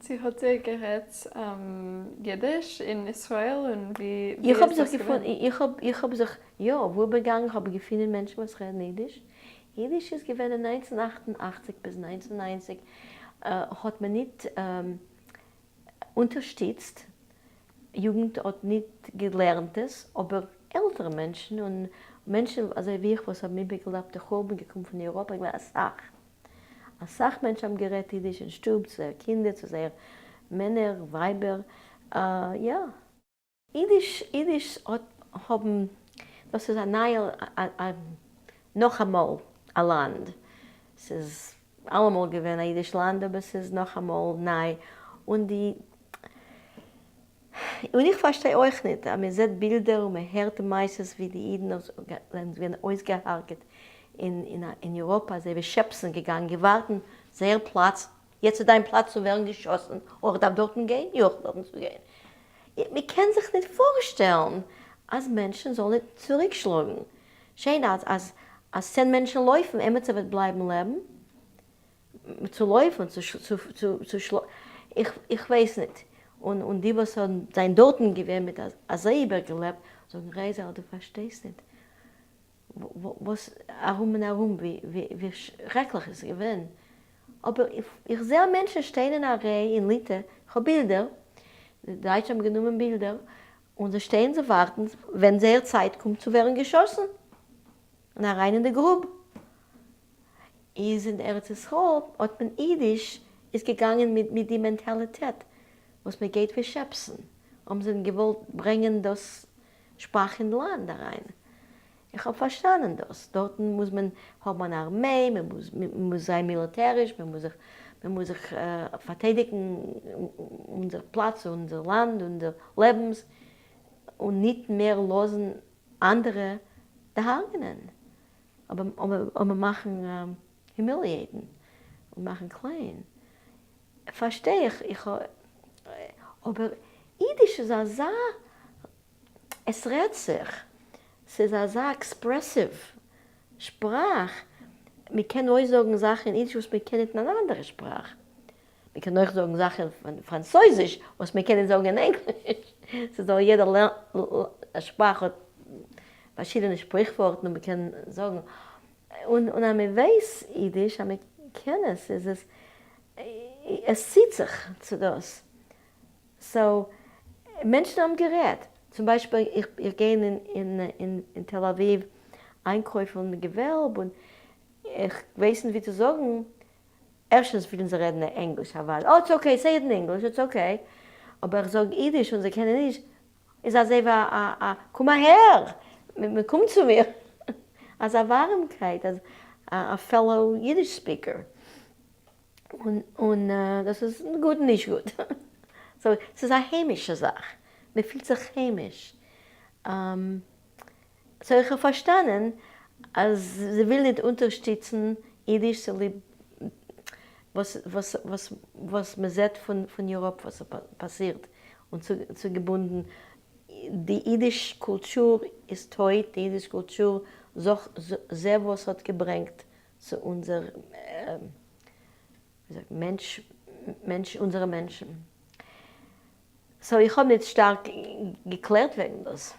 צי האט איר גערעדט יידיש אין ישראל און ווי איך האב איז זיך דאס געווען? איך האב איך האב זיך יא, וואו בין געגאנגען האב איך געפינען מענטשן וואס רעדן אידיש, אידיש איז געווען אין 1988 ביז 1990 האט מען ניט אונטערשטיצט, יוגנט האט ניט געלערנט עס, אבער עלטערע מענטשן און מענטשן אזוי ווי איך וואס האבן איבערגעלעבט די חורבן געקומען פון אייראפע געווען אסאך. אסאך מענטשן האבן גערעדט אידיש אין שטוב צו זייער קינדער צו זייער מענער ווייבער יא. אידיש אידיש האט האבן דאס איז א נייע נאכאמאל א לאנד ס'איז אלעמאל געווען א אידיש לאנד אבער ס'איז נאכאמאל ניי און די און איך פארשטיי אויך ניט אז מען זעט בילדער און מען הערט מעשות ווי די אידן זענען געווען אויסגעהארגעט אין יוראפע אזוי ווי שעפסן געגאנגען געווארטן זייער פלאץ, יעצט איז דיין פלאץ צו ווערן געשאסן, אוי איך דארף דארטן גיין, יא איך דארטן צו גיין. מען קען זיך ניט פארשטעלן אז מענטשן זאלן ניט צוריקשלאגן. שיין אז אז אז 10 מענטשן לויפן, עמיצער וועט בלייבן לעבן? צו לויפן, צו שלאגן, איך ווייס ניט. און די וואס האבן זיין דארטן געווען מיט אזוי איבערגעלעבט, זאגן רייזעל דו פארשטייסט ניט וואס ארום און ארום ווי שרעקליך עס איז געווען. אבער איך זעה מענטשן שטיין אין א ריי אין ליטע, איך האב בילדער, די דייטשן האבן גענומען בילדער, און זיי שטייען זיי ווארטן ווען זייער צייט קומט צו ווערן געשאסן און אריין אין די גרוב. איז אין ארץ ישראל האט מען אידיש איז געגאנגען מיט מיט די מענטאליטעט וואס מען גייט ווי שעפסן האבן זיי געוואלט ברענגען דאס שפראך אין לאנד אריין איך האב פארשטאנען דאס דארטן מוז מען האבן אן ארמעי מען מוז מען מוז זיין מיליטעריש מען מוז זיך מען מוז זיך פארטיידיגן אונזער פלאץ אונזער לאנד אונזער לעבנס און ניט מער לאזן אנדערע דערהרגענען. אבער מאכן humiliate ן און מאכן קליין פארשטיי איך, איך אבער אידיש איז אזא, עס רעדט זיך, ס'איז אזא expressive שפראך, מען קען אויסזאגן זאכן אין אידיש וואס מען קען ניט אין אן אנדערע שפראך, מען קען אויך זאגן זאכן אין פראנצויזיש וואס מען קען נישט זאגן אין ענגליש, ס'איז דא יעדע שפראך האט פארשידענע שפריכווארטן און מען קען זאגן, און אז מען ווייס אידיש אז מען קען עס איז עס עס ציט זיך צו דאס, so מענטשן האבן גערעדט, צום ביישפיל איך גיי אין תל אביב איינקויפן געוועלב און איך ווייס נישט ווי צו זאגן ערשטנס ווילן זיי רעדן ענגליש אוודאי, oh it's okay, say it in English, it's okay, אבער איך זאג אידיש און זיי קענען נישט, איז אזוי ווי א א קום אהער, מען קומט צו מיר, אזא ווארעמקייט, אז א fellow Yiddish speaker, און און דאס איז גוט און נישט גוט, so ס'איז א היימישע זאך, מען פילט זיך היימיש. so איך האב פארשטאנען אז זי וויל ניט אונטערשטיצן אידיש צוליב וואס וואס וואס וואס מען זעט פון פון יוראפ וואס פאסירט און צוגעבונדן די אידיש קולטור איז טויט די אידיש קולטור זאך זה וואס האט געברענגט צו אונזער ווי זאגט מענטש מענטש אונזערע מענטשן so איך האב ניט שטארק געקלערט וועגן דאס.